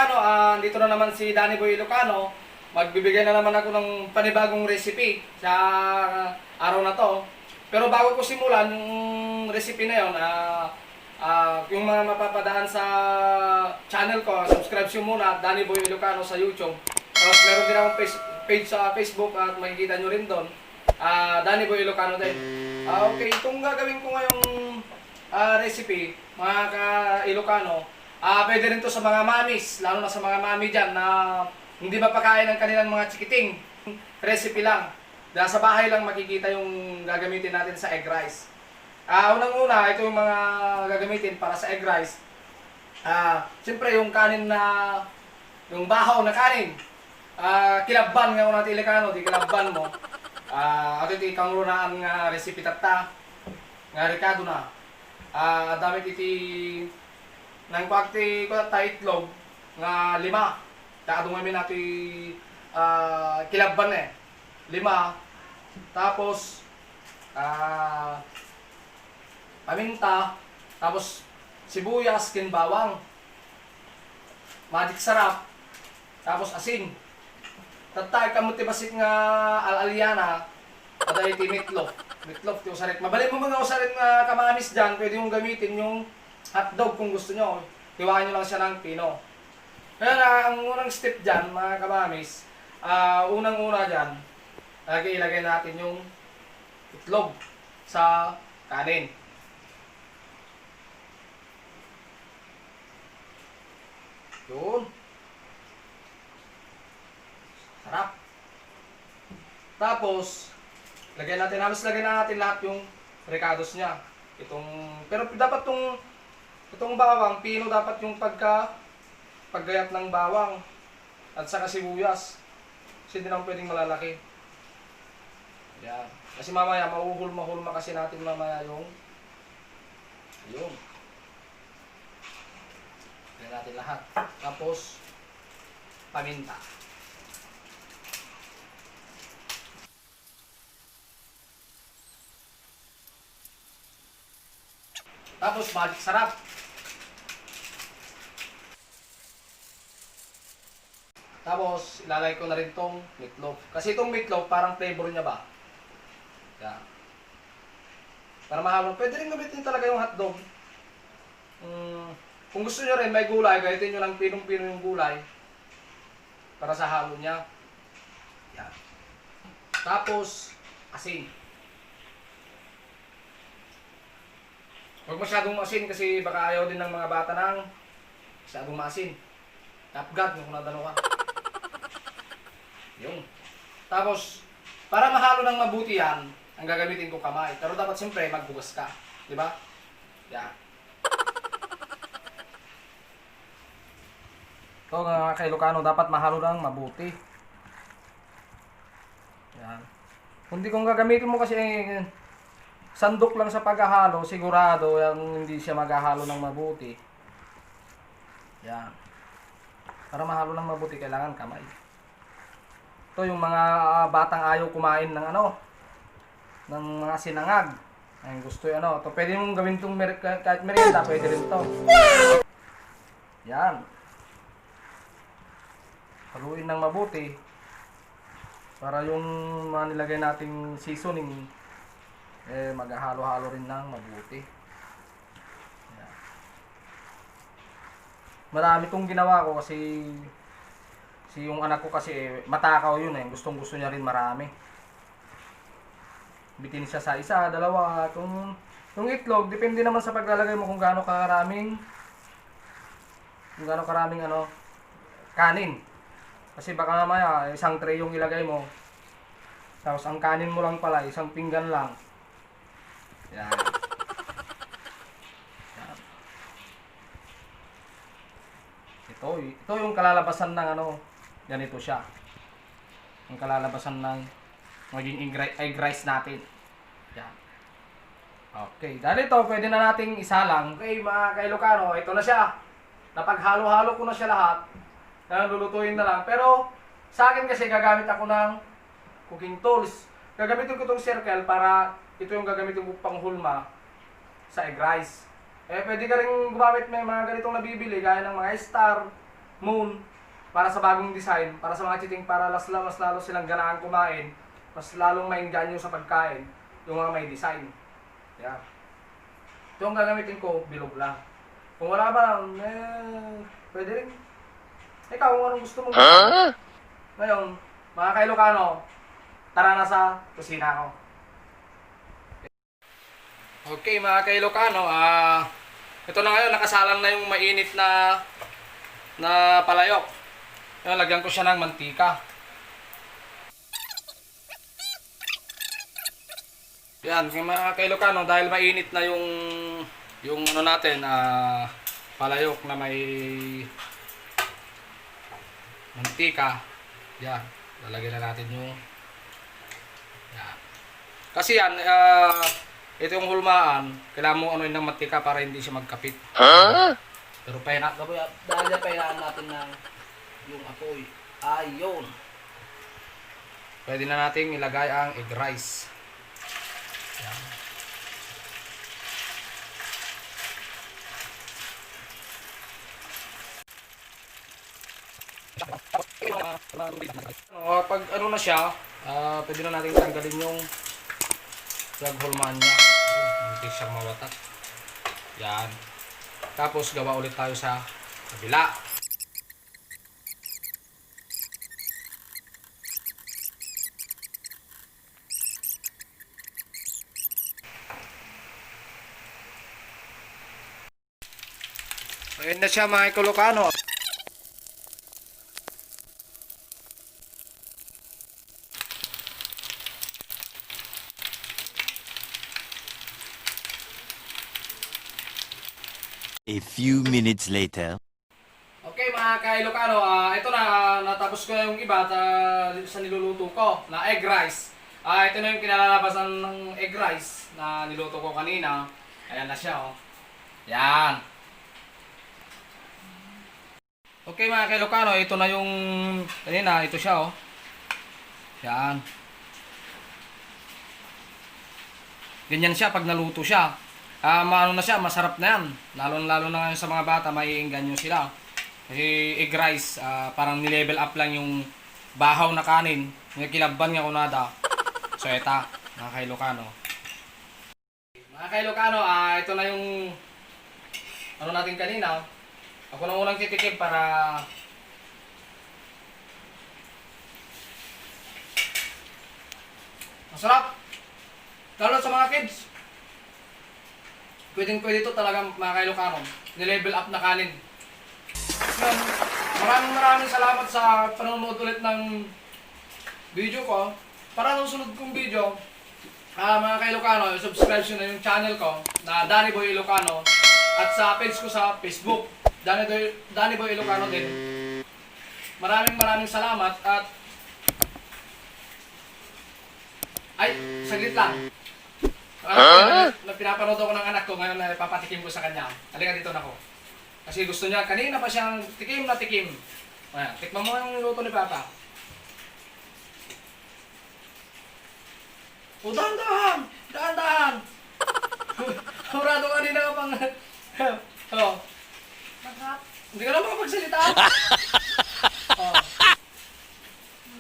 Ilocano, dito na naman si Danny Boy Ilocano. Magbibigay na naman ako ng panibagong recipe sa araw na to. Pero bago ko simulan yung recipe na yun, yung mga mapapadaan sa channel ko, subscribe nyo muna, Danny Boy Ilocano sa YouTube. Tapos meron din akong page sa Facebook at makikita nyo rin doon. Danny Boy Ilocano din. Okay, itong gagawin ko ngayong recipe, mga ka-Ilocano, pwede rin to sa mga mamis, lalo na sa mga mami dyan na hindi mapakain ng kanilang mga chikiting. Recipe lang. Dahil sa bahay lang makikita yung gagamitin natin sa egg rice. Unang-una, ito yung mga gagamitin para sa egg rice. Siyempre yung kanin na, yung bahaw na kanin. Kilabban nga natin Ilocano, di kilabban mo. At ito ikang runaan nga recipe tata. Nga rekado na. Damit iti nang pagti ko ta itlog nga 5. Taadong kami natin kilabban 5. Tapos paminta, tapos sibuyas kin bawang. Magic sarap. Tapos asin. Tatay kamuti basik nga al-aliana. Aday iti meatloaf. Meatloaf ti usarit. Mabalin mo mga usarit nga kamamis dyan, pwede mong gamitin yung hotdog kung gusto nyo. Tiwain nyo lang siya ng pino. Kaya ang unang step dyan, mga kamamis, unang-una dyan, ilagay natin yung itlog sa kanin. Yun. Sarap. Tapos, halos lagyan natin lahat yung recados niya. Pero dapat itong bawang, pino dapat yung paggayat ng bawang at saka sibuyas. Kasi hindi naman pwedeng malalaki. Yan. Kasi mamaya, mauhulma-hulma kasi natin mamaya yung yun. Lagyan natin lahat. Tapos, paminta. Tapos, magic sarap. Tapos, ilalagay ko na rin tong meatloaf. Kasi itong meatloaf, parang flavor niya ba? Yan. Para mahalo. Pwede rin gamitin talaga yung hotdog. Kung gusto nyo rin, may gulay, gamitin nyo ng pinong-pino yung gulay. Para sa halo niya. Yan. Tapos, asin. Huwag masyadong maasin kasi baka ayaw din ng mga bata ng masyadong maasin. Kapgat yung kunadano ka. Yung. Tapos, para mahalo ng mabuti yan, ang gagamitin ko kamay. Pero dapat siyempre maghugas ka. Di ba? Yan. Ito nga kay Ilocano, dapat mahalo ng mabuti. Yan. Kung gagamitin mo kasi sandok lang sa paghahalo, sigurado yung hindi siya maghahalo ng mabuti. Yan. Para mahalo ng mabuti, kailangan kamay. Ito yung mga batang ayaw kumain ng ng mga sinangag. Ay gusto yung ito pwede mong gawin itong kahit merienda, pwede rin ito. Yan. Haluin ng mabuti para yung mga nilagay nating seasoning maghahalo-halo rin ng mabuti. Yan. Marami itong ginawa ko kasi yung anak ko kasi matakaw yun gustong-gusto niya rin marami. Bitin siya sa isa, dalawa. Yung itlog, depende naman sa paglalagay mo kung gaano karaming kanin. Kasi baka mamaya isang tray yung ilagay mo. Tapos ang kanin mo lang pala, isang pinggan lang. Yan. Yan. Ito yung kalalabasan ng ganito siya. Yung kalalabasan ng maging egg rice natin. Yan. Okay, dahil ito pwede na nating isalang. Okay, mga ka-Ilocano, ito na siya. Napaghalo-halo ko na siya lahat. Lulutuin na lang. Pero sa akin kasi gagamit ako ng cooking tools. Gagamitin ko itong circle para ito yung gagamitin ko panghulma sa egg rice. Pwede ka rin gumamit may mga ganitong nabibili gaya ng mga Star, moon, para sa bagong design, para sa mga chiting, para mas lalo silang ganahan kumain, mas lalong maingganyo sa pagkain, yung mga may design. Yan. Ito ang gagamitin ko, bilog lang. Kung wala ba, pwede rin. Ikaw, kung anong gusto mong gawin. Ngayon, mga ka-Ilocano, tara na sa kusina ko. Okay, mga ka-Ilocano, ito na ngayon, nakasalang na yung mainit na palayok. Ngayon, lagyan ko siya ng mantika. Yan, mga ka-Ilocano, dahil mainit na yung ano natin, palayok na may mantika. Yan, lalagyan na natin yung yan. Kasi yan, ito yung hulmaan, kailangan mo anuin ng mantika para hindi siya magkapit. Pero pahinaan natin ng yung apoy. Ayun. Pwede na nating ilagay ang egg rice. Yan. Pag ano na siya, pwede na natin tanggalin yung hulmaan niya. Hindi siya mawatak. Yan. Tapos gawa ulit tayo sa kabila. Ayan na siya mga Ilocano. A few minutes later. Okay mga ka-Ilocano, ito na, natapos ko na yung iba sa niluluto ko na egg rice. Ito na yung kinalalabasan ng egg rice na niluto ko kanina. Ayan na siya, oh. Yan. Okay mga ka-Ilocano, ito na yung kanina, ito siya, oh. Yan. Ganyan siya pag naluto siya. Maano na siya, masarap na yan. Lalo na ngayon sa mga bata, maiingganyo sila. Kasi egg rice, parang nilevel up lang yung bahaw na kanin. Yung kilabban nga kunada. So eta, mga ka-Ilocano. Mga ka-Ilocano, ito na yung ano natin kanina. Ako na unang titikim para masarap. Lalo sa mga kids. Pwede ito talaga mga ka-Ilocano. Nilevel up na kanin. Yan. Maraming salamat sa panonood ulit ng video ko. Para sa sunod kong video, mga ka-Ilocano, subscribe nyo na yung channel ko na Danny Boy Ilocano. At sa page ko sa Facebook, Danny Boy Ilocano din. Maraming salamat at ay, saglit lang. Na pinapanood ako ng anak ko, ngayon na papatikim ko sa kanya. Halika dito na ko. Kasi gusto niya, kanina pa siyang tikim na tikim. Ayan, tikman mo yung luto ni Papa. O, dahan-dahan! Dahan-dahan! Murado kanina ka pang... Oh. Hindi ka na makapagsalita. Oh.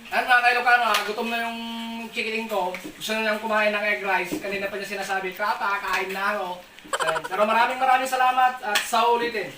Ayan mga ka-Ilocano, gutom na yung chikiting ko. Gusto na niyang kumain ng egg rice. Kanina pa niya sinasabi, Papa, kain na ako. Pero maraming salamat at sa ulitin.